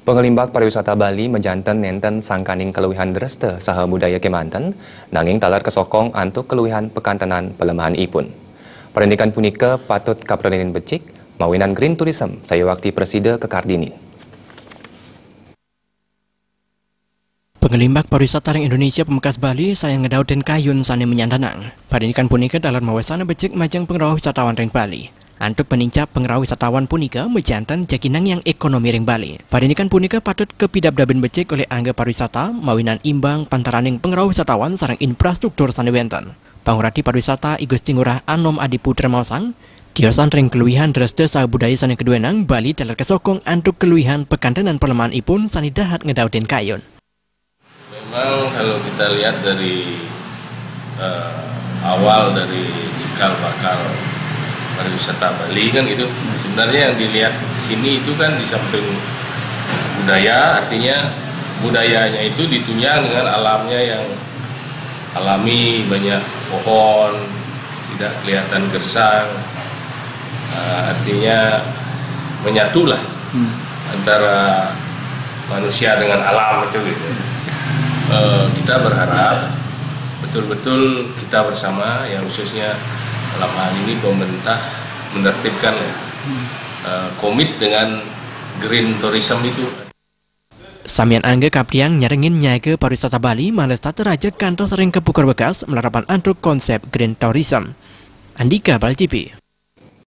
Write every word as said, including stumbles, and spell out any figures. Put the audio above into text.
Pangelimbak pariwisata Bali majanten nenten sangkaning kaluihan dresta saha budaya kemanten, nanging taler kasokong antuk kaluihan pakantenan palemahanipun. Parindikan punika patut kaprenenin becik, mawinan green tourism sayuwakti prasida kakardinin. Pangelimbak pariwisata ring Indonesia pamekas Bali sayan ngedautin kayun sane manyantenang. Parindikan punika taler mawesana becik majeng pangrauh wisatawan ring Bali. Antuk panincap pangrauh wisatawan punika majanten jagi nangiang ekonomi ring Bali. Parindikan punika patut kapidabdabin becik olih angga pariwisata mawinan imbang pantaraning pangrauh wisatawan sareng infrastruktur sane wenten. Pangurati pariwisata I Gusti Ngurah Anom Adi Putra maosang, tiosan ring kaluihan dresta saha budaya sane kaduenang, Bali taler kasokong antuk kaluihan pakantenan palemahanipun sane dahat ngedautin kayun. Memang kalau kita lihat dari, eh, awal dari cikal bakal pariwisata Bali kan gitu. Sebenarnya yang dilihat di sini itu kan di samping budaya, artinya budayanya itu ditunjang dengan alamnya yang alami, banyak pohon, tidak kelihatan gersang. Eh, artinya menyatulah antara manusia dengan alam itu gitu. Eh, kita berharap betul-betul kita bersama, ya khususnya dalam hal ini pemerintah menertibkan ya, eh, komit dengan green tourism itu. Samian angga kaptiang nyarengin nyaga pariwisata Bali malih setata raja kantos ring kapukur bekas malarapan antuk konsep green tourism. Andika Bali T V.